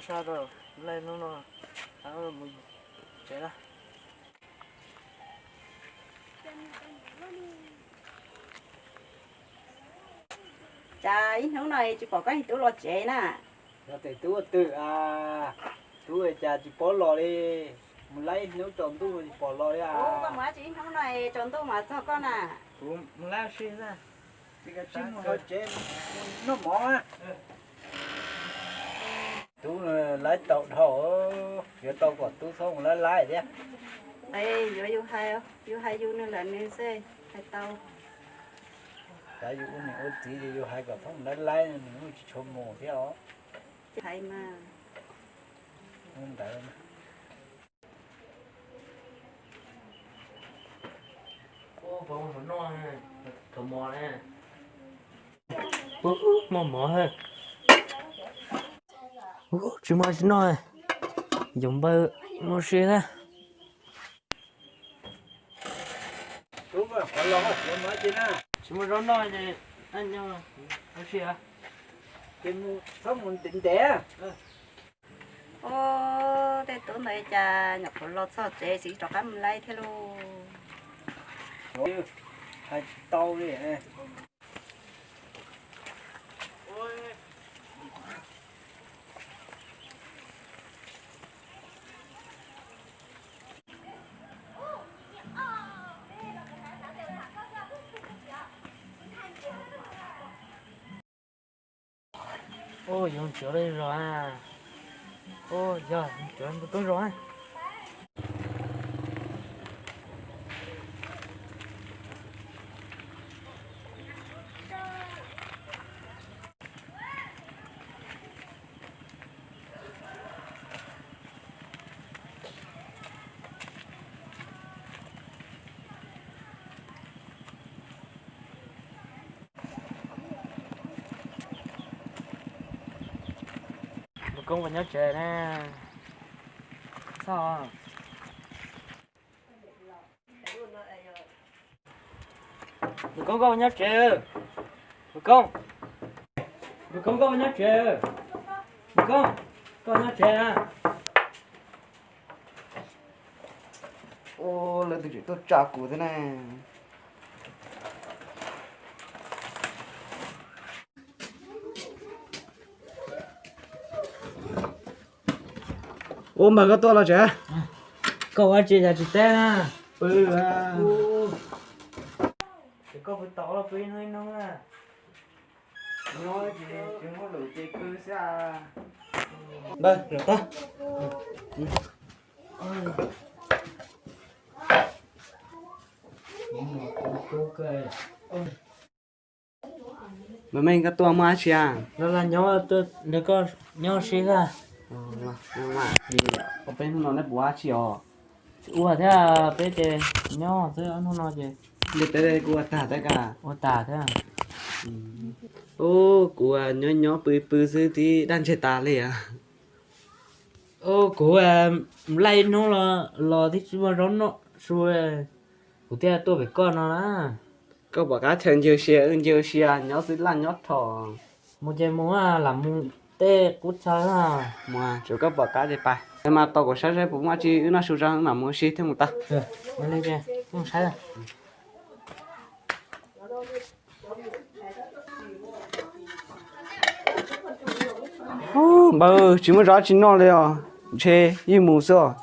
Sab rau, laj hnub no mus tsev na. Cas ib hnub no tsis pom koj tub los tsev na? Yog tes tub twg a, tub cas tsis paub los li, mus laib hnub tsaus ntuj tsis pom los li a. Koj mus dab tsi ib hnub no tsaus ntuj mas txog koj na? Kuv mus laib si na. Tsis mus tsev, mus noj mov. Tub laib tau dhau, yuav tau kom tub txhob mus laib laib thiab. Yuav yus hais, yus hais yus nws lawm nws xwb hais tau. Xav yus ua niam ua txiv ces yus hais kom txhob mus laib laib nws tsis tshua mus thiab os. Hais mas. Ntawd. Muaj mov, tsis muaj tsis noj, yuav npawg mus si thiab. Tsis muaj zaub noj ces ua si. Ces mus txhob mus ntev ntev. Ub, tej tub ntawd cas nyuam qhuav los txog tsev tsis rov qab mus laib thiab lauj. Hais tsis tau li. Ub, yuav mus tsuav lub zos a. Ub, yog mus tsuav tus tub zos a. Tus koob puas nyob tsev na? Txog. Tus koob, koj puas nyob tsev? Tus koob, tus koob, koj puas nyob tsev? Tus koob, koj nyob tsev na? Ub, lawv twb tseem tuaj tsa kuv thiab ne. Ub, npawg, koj tuaj los tsev. Koj ua tsi cas tsis teb na? Pw. Ces koj pw tod los pw ib hnub ib hnub na. Nyob ces tsis muaj lus ces pw xwb. Npawg, los tod. Npawg Meej, koj tuaj muaj dab tsi a? Los nyob, nrog koj nyob ua si xwb. Peb hnub no neb puas ua dab tsi os? Ua thiab, peb ces nyob xwb, ob hnub no ces. Ntiaj teb kuj ua tag thiab koj? Ua tag thiab. Ub, kuv nyob nyob pw pw xwb twb daj ntseg tas li as. Ub, kuv laij ib hnub los twb tsis muaj zaub noj su, kuv thiaj tuaj pem koj no na. Koj pom qab chaw ncig ua si, ncig ua si nyob xwb laj nyob rho. Mus ces mus, lam mus tej qub chaw na. Mus, tsuav koj pom qab ces pais. Mas tos kuv saib saib puas muaj dab tsi wb noj su tso wb mam mus ua si thiab mus tau. Mus saib. Ub, npawg, tsis muaj zov tsis noj li os, ntshe yeej mus xwb os.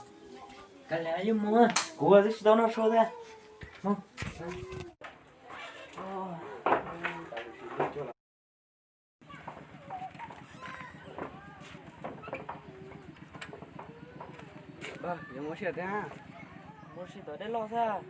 Kuv twb tsis tau noj su thiab. Yuav mus ua si thiab. Mus ua si tom dej loj xwb.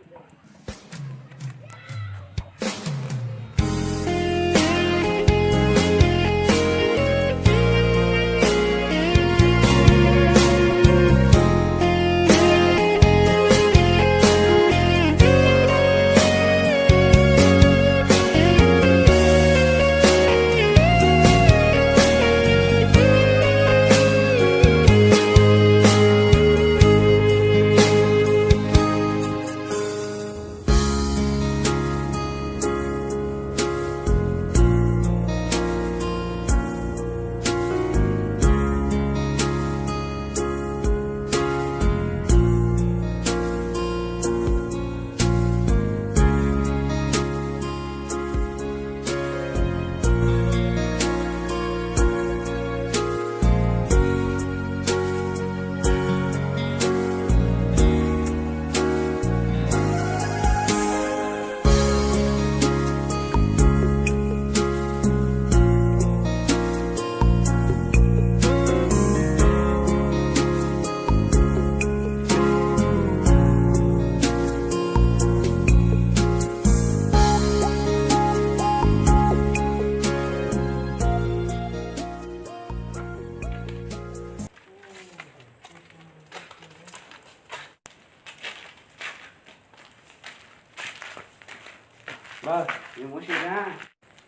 Npawg, yuav mus ua si na.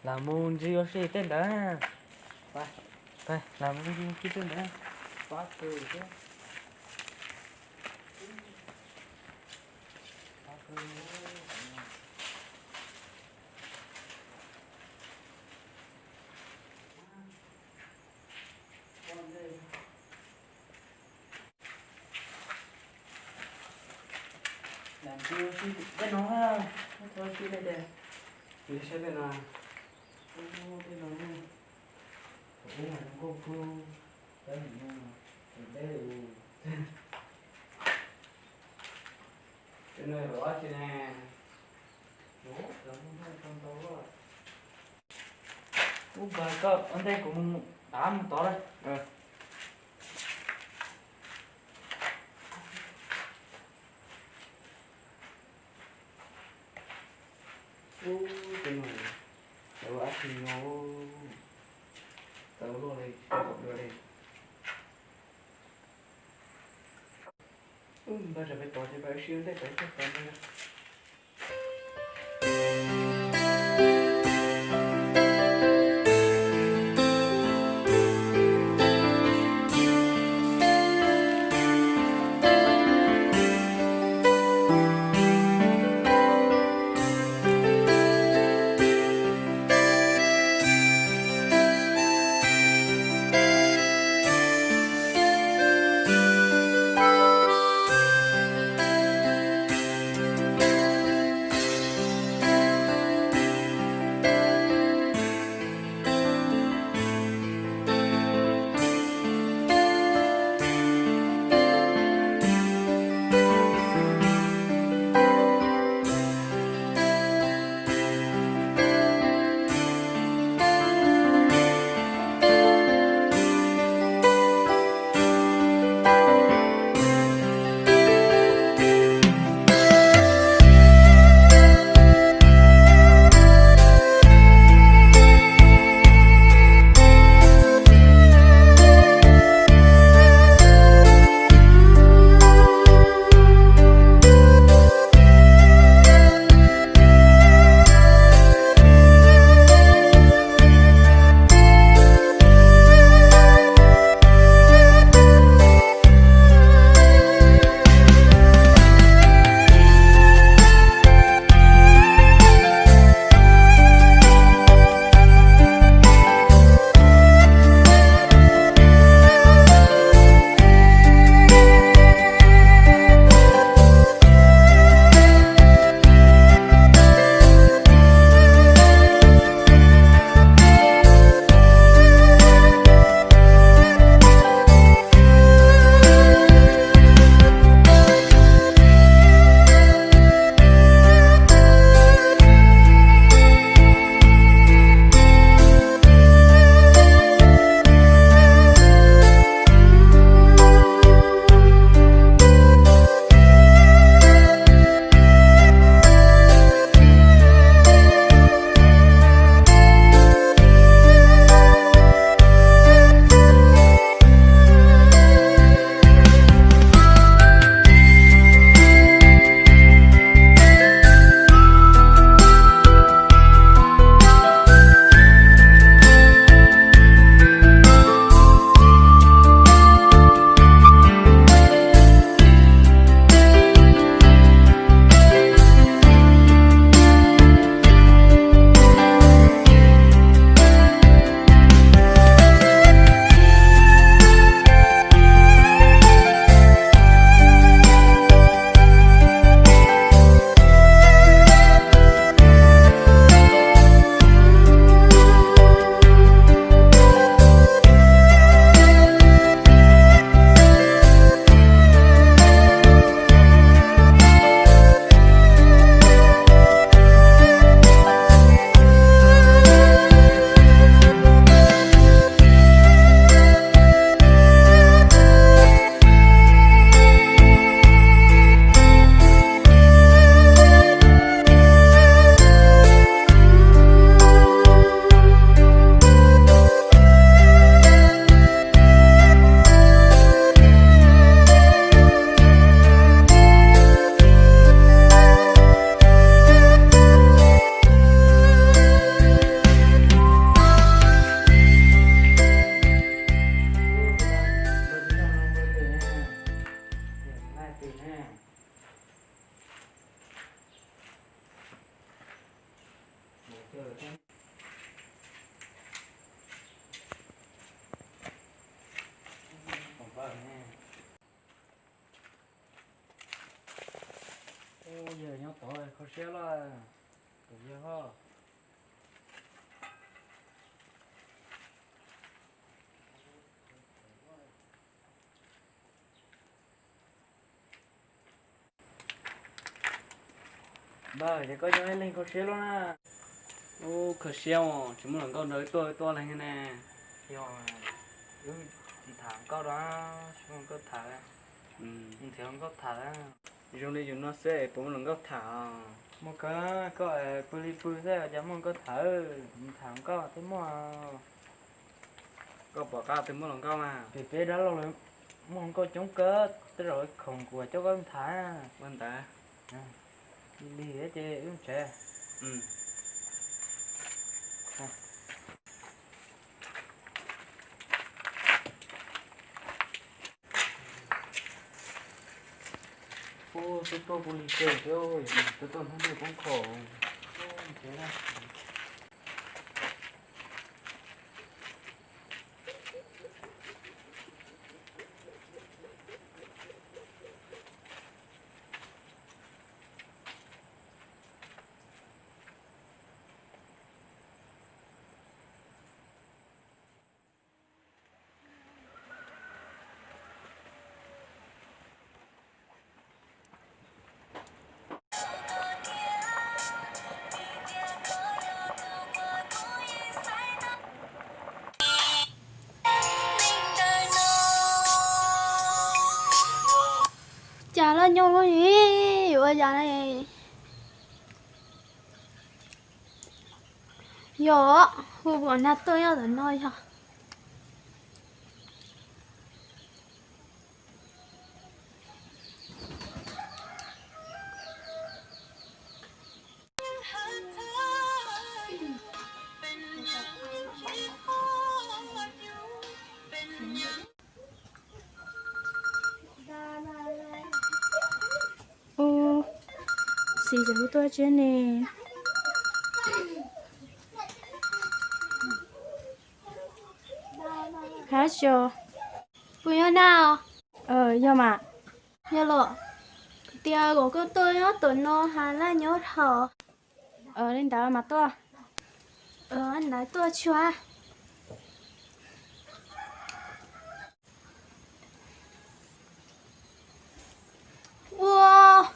Lam mus ntsis ua si tej ntawd. Lam mus ntsis ua si tej ntawd. Pab kawg thiab. Pab kawg. Lam mus ua si tej no, mus ua si tej ntawd. Mus saib tej no. Ub, tej no ne. Ub, mas zoo nkauj kawg. Tab nim no mas tus deb li. Tej no yog dab tsi ne? Ub, npawg, koj ua ntej kuv mus tav mus tod lawm. Ub, tej no, lawv ua dab tsi no? Tau luaj li, tsis tau kom dua li. Ub, npawg, tsam peb tod ces peb ua si ua ntej peb tod ntawd. Tod kho siab los, tus yawg ho. Npawg, ces koj yog ib leeg kho siab luaj na. Ub, kho siab os, tsis muaj hluas nkauj nrog wb tuaj, wb tuaj leeg ne. Yog, wb tham nkauj da, tsis muaj hluas nkauj tham. Nrhiav hluas nkauj tham. Zoo li yus no xwb es puas muaj hluas nkauj tham? Muaj kawg, koj pw li pw xwb cas muaj hluas nkauj tham, tham nkauj thiaj muaj. Koj pom qab twg muaj hluas nkauj mas? Pem peb dab laug lawv muaj hluas nkauj coob kawg, tej zaum lawv khoom kuv coj koj tham. Ua ntawd. Lig lig ces wb tsev. Ub, tuaj tuaj kuv lig kawg thiab, tuaj tuaj hnub twg poob kho. Cas loj nyob ua cas ne? Yog, hu kom nag tuaj nyob ntawm no yog. Ub, Xis, cas hu tuaj tsiab ne? Hab xyos. Puas yog nag? Yog mas. Yog los, tias kom koj tuaj nyob tom no has laj nyob dhau. Li ntawd mas tuaj. Ntawd tuaj tshua. Ua,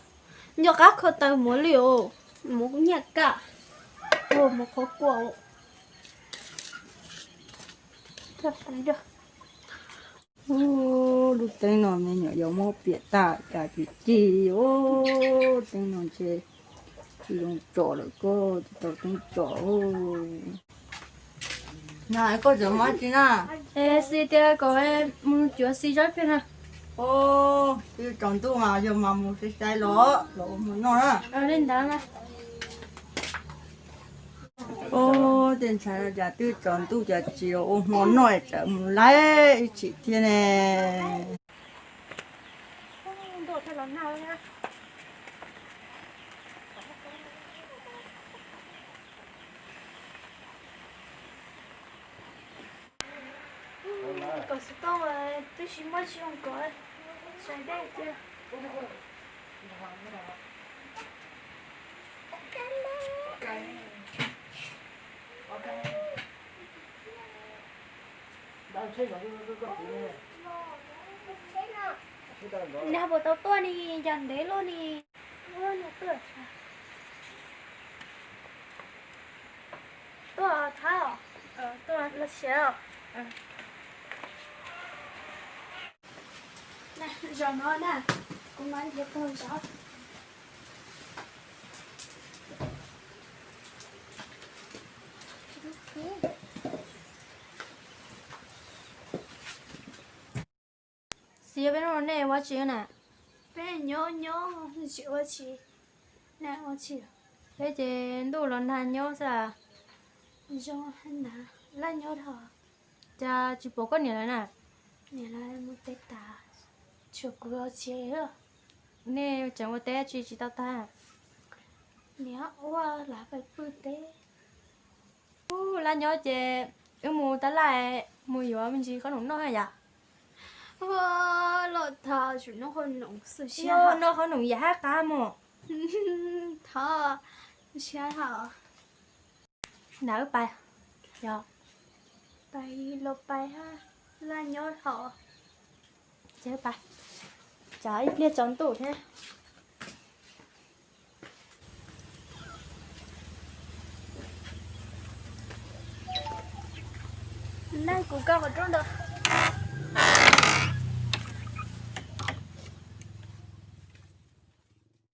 nco qab kho taw muav li os, muav nyiaj kam, ua muav qhuav kua. Lub teeb no me nyuam yaus muab piam tag cas tsis ci, teeb no ntshe tsis zoo tsom lawm, koj tsis tau teeb tsom. Na, koj tseem mus dab tsi na? Es Xis tias kom mus cuav Xis zov pem na. Twb tsaus ntuj mas yog mas mus sai sai los los ua hmo noj na. Li ntawd na. Ub, tej ntxhais cas twb tsaus ntuj cas tsis ua hmo noj, tsam mus laib ib chim thiab ne. Kom xov tooj twb tsis muaj tsis zoo kom sai dej cia. Nag puas tau tuaj ni, cas ntev luaj ni. Tuaj thab, tuaj los siav. Zaum no na, kuv mam nrhiav puag zov. Xis, peb hnub no nej ua tsi na? Peb nyob nyob tsis ua tsi. Nej ua tsi? Peb ces ntuj los nag nyob xwb. Zoo na, laj nyob dhau. Cas tsis pom koj niam lawv na? Niam lawv mus teb tas, tshuav kuv ua tsi. Nej tseem ua teb tsi tsis tau tag? Niam ua lawv pais pw teb. Ub, laj nyob ces wb mus tab laj mus yuav me ntsis qhob noom noj yom. Ua, los thaum tsum noj qhob noom xwb, noj qhob noom yam hab qab mog. Thov, siab hos. Nram wb pais, yog pais los pais, laj nyob hos. Ces pais, tsam ib pliag tsaus ntuj thiab. Nag kuv kaw qhov rooj ntawd.